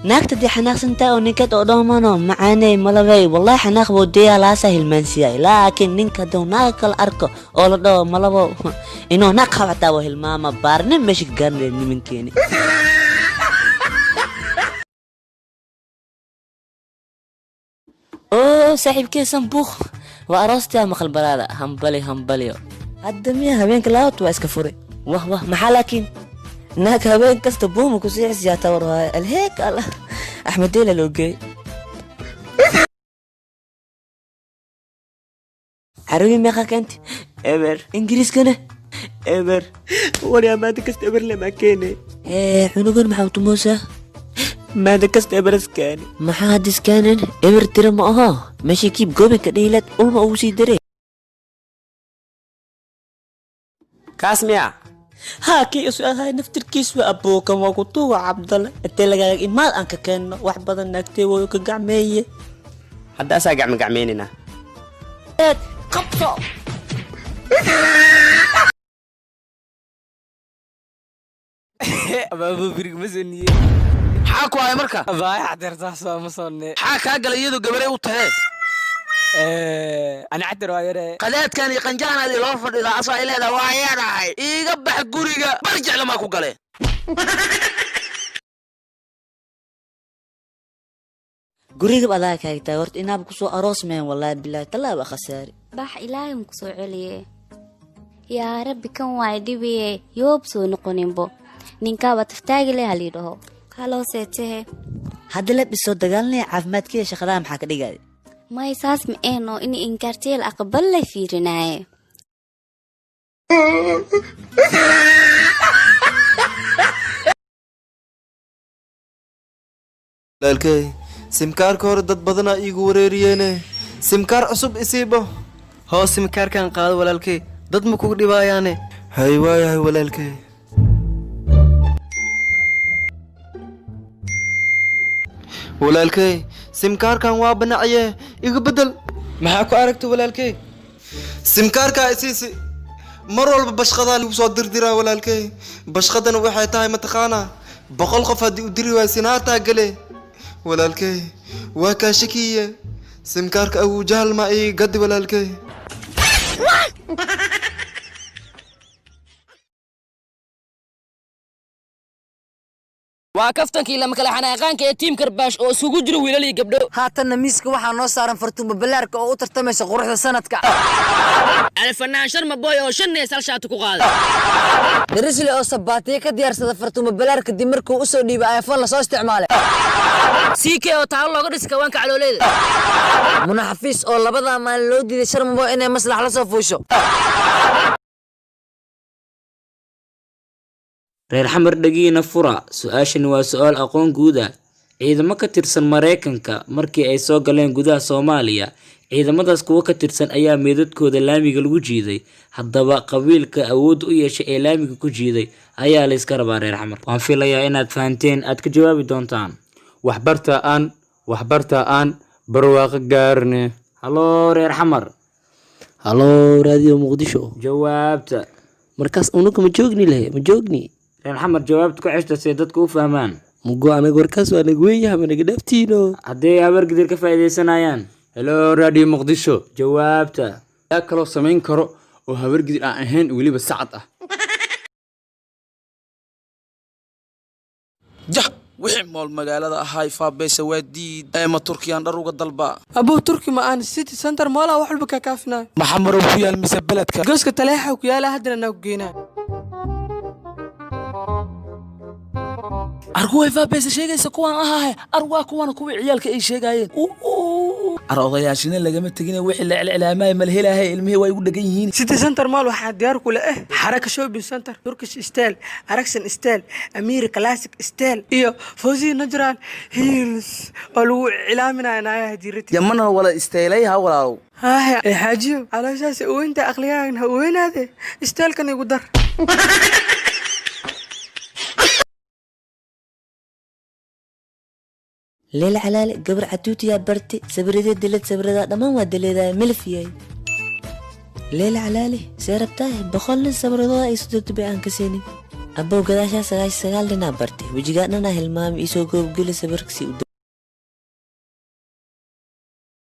Naagta dee xanaaqsantaa oo ninkeed oo dhoomano macaaney malabey wallahi xanaaq buu deeyaa laasaa hilmaansiiyay laakiin ninka hadduu naaga kala arko oo la dhaho malabo inuu naag qabo xataa waa hilmaama baarnin meesha ka gaarnaya nimankeeni. Oo saaxiibkee sanbuuq waa aroostaa maqal baraada hambali hambaliyo hadda miya habeenka labaad waa iska furay wah wah maxaa laakiin naag habeen kasta buuma ku sii xisiyaa tawar waaye alheek allah Axmed Deela loo geeyey carabi meeqa keenti eber ingiriiskana eber waryaa maanta kasta eber lama keene hee cunugan maxaa utumoosaa maanta kasta eber iskaani maxaa hadda iskaanan eber tira ma aho meesha kiib goobinka dhihilaad ulma ugu sii daree kaas miya haa kii isu ahay naftirkiis waa abookan waa kutuuga Cabdalle intee lagaaga imaad aan ka keenno wax badan naagtee wuu ka gacmeeye hadda asaa gacme gacmeynina qabso Maxaa ku haya marka? Maxaa kaa galay iyadoo gabarey u tahee? Qadaadkan iyo qanjahanaad iloo fadhidaa asaa ay leedahay waa yeedhahay iiga bax guriga bar jeclamaa ku galee. Guriga adaa kaagtaa horta inaaba kusoo aroos meen wallaahi bilaahi tallaaba khasaari. Bax ilaahay un kusoo celiye yaa rabbi kan waay dhibiye yoob soo noqoninbo ninkaaba taftaagi leh halii dhaho haloo seetehe. Hadda la dhisoo dagaalanaya caafimaadkeeda shaqadaha maxaa ka dhigaya? May saas ma eeno in inkaarteel aqbal la fiirinaaye. Walaalkey, simkaarka hore dad badanaa iigu wareeriyeene simkaar cusub isiibo. Hoos simkaarkan qaado walaalkey, dad ma kugu dhibaayaane. Hay waayahay walaalkey. Walaalkey, simkaarkan waa banacye, iga bedel. Maxaa ku aragta walaalkey? Simkaarkaa isiisi mar walba bashqadaa lagu soo dirdiraa walaalkey. Bashqadana waxay tahay mataqaanaa 100 qof haddii u diri waay sinaartaa gale. Walaalkey, waa kaa shakiye simkaarka abujahal ma ii gadi walaalkey. Waa kaftankii lama kala xanaaqaanka ee tiim Karbaash oo isugu jiro wiilal iyo gabdho. Haatanna miiska waxaa noo saaran Fartuuma Balaarka oo u tartamaysa quruxda sanadka. Alfanaan Sharma Boy oo 5 nees hal shaati ku qaaday. Darisle oo sabaatiye ka diyaarsada Fartuuma Balaar kadib markuu u soo dhiibay iPhone lasoo isticmaalay. CK oo taalo looga dhisi kawaanka calooleeda. Muna Xafiis oo labadaa maalin loo diiday Sharma Boy inay maslax la soo fuusho. Reer Xamar dhagiina fura, su-aashani waa su-aal aqoon guud ah. Ciidamo ka tirsan Mareykanka markii ay soo galeen gudaha Soomaaliya, ciidamadaas kuwo ka tirsan ayaa meedadkooda laamiga lagu jiiday. Haddaba qabiilka awood u yeeshay ee laamiga ku jiiday ayaa la iska rabaa reer Xamar. Waan filayaa inaad fahanteen, aad ka jawaabi doontaan. Waxbarta aan waxbarta aan barwaaqo gaarne. Haloo reer Xamar. Haloo Raadiyo Muqdisho. Jawaabta. Markaas unuka ma joogni leh ma joogni. Reer Xamar jawaabta ku ceshta si dadku u fahmaan. Mugo anaga warkaas waa naga weyn yahay, ma naga dhaaftiino. Haddii Habargidir ka faa'iidaysanayaan. Hello Radio Muqdisho. Jawaabta. Yaa kaloo samayn karo oo Habargidir aan ahayn weliba sacad ah? Jah wixii mool magaalada ahaay faabeesa waa diid ee ma Turkiyaan dhar uga dalbaa. Abow Turki ma aan City Center moolaa wax walba kaa kaafinayo. Maxaa marow ku yaal mise beledka? Gooska taleexa ku yaala haddana naa ku geynaa. Arkuway faabeesa sheegaysa kuwaan ahaahe arwaa kuwana kuwii ciyaalka ay sheegaayeen ar odayaashina lagama tegine wixii la celcelaamaay malhelaahay ilmihii waa igu dhegan yihiin. City Center Mall waxaa diyaar kula ah Xaraka Shopping Center, Turkish Style, Aragsan Style, Amiri Classic Style iyo Fawzi Natural Heels oo lagu cilaaminayo naayaha jiirati. Yamana wala isteelay ha walaalow. Haahe ee xaajiyo calooshaasi uweynta aqliyaagan ha uweynaade isteelkan igu dar. Leela calaale gabar catuutiyaa barti sawiradee dilad sawiradaa dhammaan waa dileedahay milif yahay. Leela calaale see rabtaa 100 nin sawiradooda ay soo dirtay aan ka seenin. Abow, gadaashaa 99 dhinaa bartay, wejigaa dhanaa hilmaami, isoo goobgeli sawirkasii u.